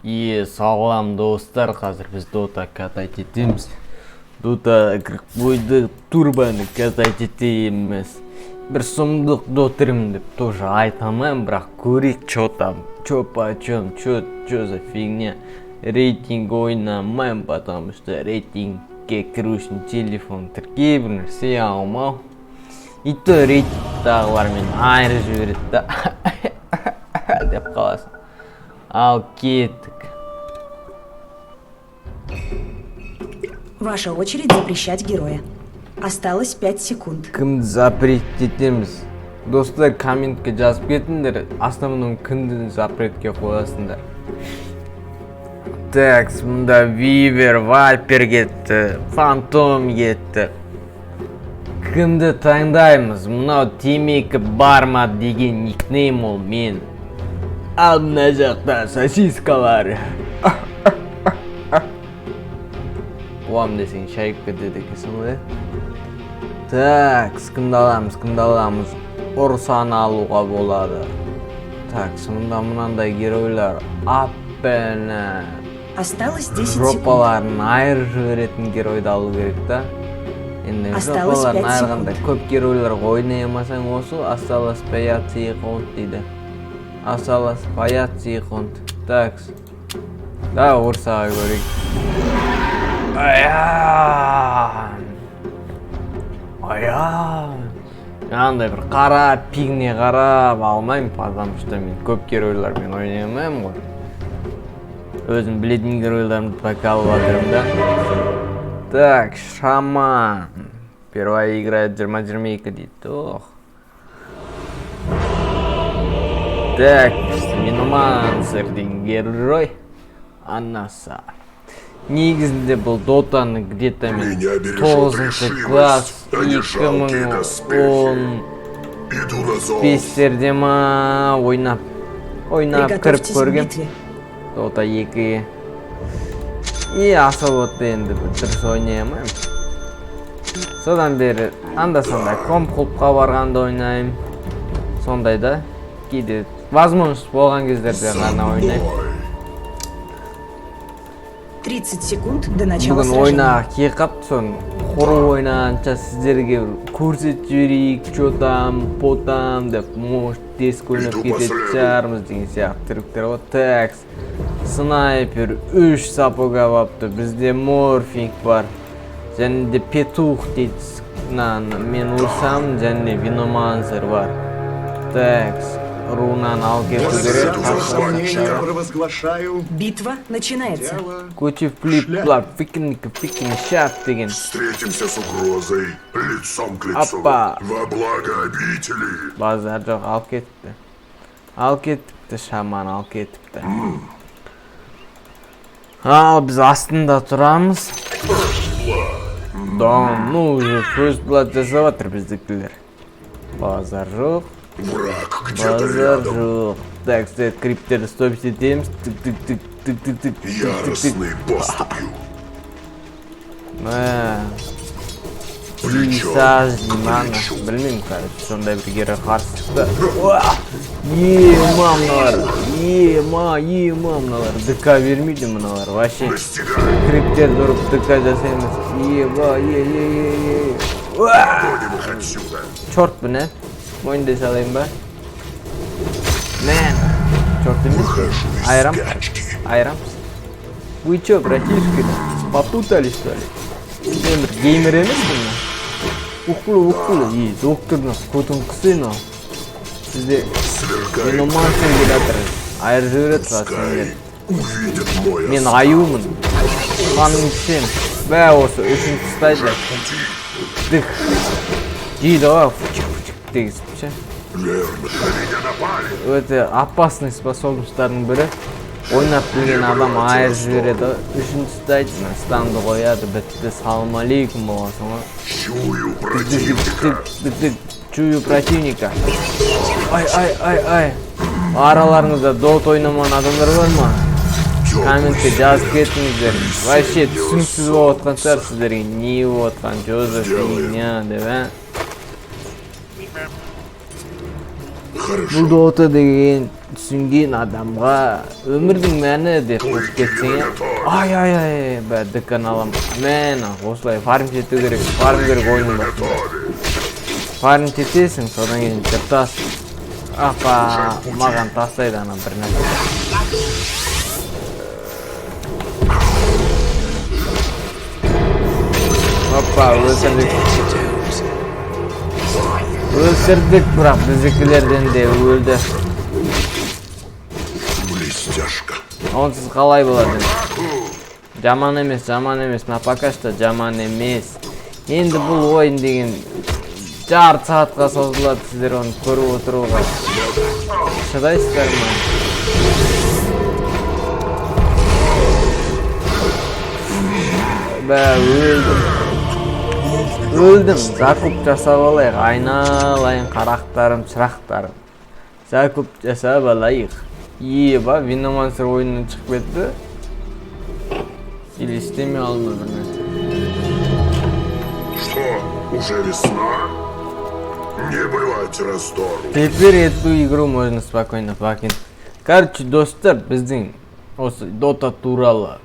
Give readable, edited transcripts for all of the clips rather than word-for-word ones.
Е, салам, достар, қазір біз Дота катать етеміз. Дота кіріп қойдық, турбоны катать етеміз. Бір сұмдық дотермін деп тоже айта алмаймын, бірақ көрейік, чё там, чё почем, чё за фигня. Рейтинг ойнамаймын, потому что рейтингке кіру үшін телефон тіркей, бір нәрсе алмау. И то рейтингтағылармен айырып жібереді да деп қаласың. Ал кеттік. Ваша очередь запрещать героя. Осталось 5 секунд. Кімді запрет етеміз? Достар, комментке жазып кетіңдер, основном кімді запретке қоясыңдар? Так, мұнда Вивер, Вайпер кетті, Фантом кетті. Кімді таңдаймыз? Мынау темекі бар ма деген никнейм, ол мен. Ал мына жақта сосискалар. Қуам десең, шайып кетеді екенсің ғой. Так, кімді аламыз, кімді аламыз? Ұрсаны алуға болады. Так, мұнда мынандай геройлар. Аппені. Осталось 10 секунд. Жопаларын айырып жіберетін геройды алу керек та. Енді Осталось жопаларын 5 айырғанда секунд. көп геройларға ойнай алмасаң, осы осталось 5 секунд дейді. Осталось 5 секунд. Так. Да, Урсаға көрейік. Аян. Аян. Андай бір қара пигне қарап алмаймын, потому что мен көп геройлармен ойнай алмаймын ғой. Өзім білетін геройларымды пока алып жатырмын да. Так, шаман. Первая игра 20-22 дейді. Ох. Так, Виномансер деген герой. Анаса. Негізінде бұл Дотаны где-то мен Меня бережет тоғызыншы решимость, класс а не екі жалкие мың доспехи. он Иду на зов. бестерде ма ойнап ойнап кіріп Приготовьтесь к көргем. битве. Дота 2-ге. И особо енді бір дұрыс ойнай алмаймын. Содан бері анда санда комп клубқа барғанда ойнаймын. Сондай да. Кейде возможность болған кездерде ғана ойнаймын. 30 секунд до начала Бүгін сражения. ойнаға келіп қапты, соны құры ойнағанша сіздерге бір көрсетіп жіберейік, чё там, по там деп, может, диск ойнап Иду по кететін следу. шығармыз деген сияқты трюктер ғой. Так, снайпер үш сапог алыпты, бізде морфинг бар, және де петух дейді, мынаны мен ұрсам, және виномансер бар. Так, рунаны алып кету керек. Иду Қарсы захватчика. Провозглашаю Битва начинается. дело. Кучи флип флап фикника фикни шап деген. Встретимся с угрозой лицом к лицу. Опа. Во благо обители. Базар жоқ, алып кетіпті. Алып кетіпті, шаман алып кетіпті. Ал біз астында тұрамыз. Да, ну уже first blood жасап жатыр біздікілер. Базар жоқ. Враг где-то Базар рядом. жоқ. Так, стоит, криптерді стоп етеміз. Тік тік тік тік тік тік тік тик тик. Яростной поступью. Мә. Плечом Висаж к деймін ана. плечу. Білмеймін, короче, сондай бір герой қарсы шықты. Уа! Ема мыналар. Ема, ема мыналар. ДК бермейді мыналар. Вообще. Настигай. Криптерді ұрып ДК жасаймыз. Еба, е, е, е, е. Уа! Гоним их отсюда. Чертпін, ә? Мойындай салайын ба? Мә. Черт емес пе? Выхожу из Айрам. спячки. Айрамыз. Вы чё, братишки, попутали, что ли? Мен бір геймер емеспін ба? Ухлы, ухлы. И, доктордың көтін қысайын мынау. Бізде Сверкает. Виномансер келе жатыр. Айырып жібереді ғой сендер. Пускай увидят мой Мен оскал. аюмын. Қаныңды ішемін. Бә, осы үшін тастайды. Пути. Дых. Жейді ғой, фучик фучик дегізіп ше. Верно. На меня напали. Өте опасный способностьтардың бірі. Ойнап білген адам айырып жібереді. Үшін ұстайды, мына станды қояды, бітті, салам алейкум болғансың ғой. Чую Тык, противника. тык, тык, тык. Чую противника. Ай, ай, ай, ай. Араларыңызда дот ойнамаған адамдар бар ма? Комментке жазып кетіңіздер. Вообще түсініксіз болып жатқан шығар сіздерге, не болып жатқан, что за фигня деп, ә? Хорошо. Бұл дота деген Түсінген адамға өмірдің мәні деп қосып кетсең, иә. Ай, ай, ай, бә, дүкан алам. Мә, осылай фарм ету керек, фарм керек ойынның басында. Фарм етесің, содан кейін жыртасың. Апа, маған тастайды ана бір нәрсе. Опа, өлтірдік. Өлтірдік, бірақ біздікілерден де өлді. Блестяшка. Онсыз қалай болады енді? Жаман емес, жаман емес, мына пока что жаман емес. Енді бұл ойын деген жарты сағатқа созылады, сіздер оны көріп отыруға шыдайсыздар ма? Бә, өлдім. Өлдім. Закуп жасап алайық, айналайын қарақтарым, шырақтарым. Закуп жасап алайық. Еба, Виномансер ойыннан шығып кетті. Или істемей алды бір нәрсе. Что, уже весна? Не бывать раздору. Теперь эту игру можно спокойно покинуть. Короче, достар, біздің осы Дота туралы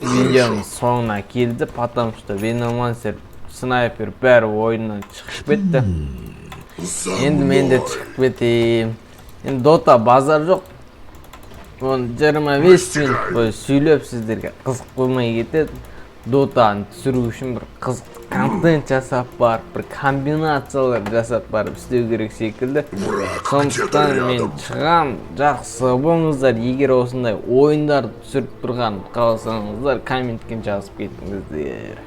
видеоның соңына келді, потому что Виномансер, снайпер бәрі ойыннан шығып кетті. За Енді мен де мной. шығып кетейін. Енді Дота базар жоқ. Оны 25 минут бойы сөйлеп сіздерге қызық болмай кетеді. Дотаны түсіру үшін бір қызықты контент жасап барып, бір комбинациялар жасап барып істеу керек секілді. Враг Сондықтан где-то мен рядом. шығам, жақсы болыңыздар. Егер осындай ойындарды түсіріп тұрған қаласаңыздар, комментке жазып кетіңіздер.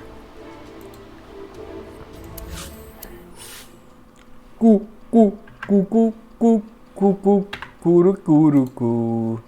Ку ку ку ку ку ку ку куру куру ку.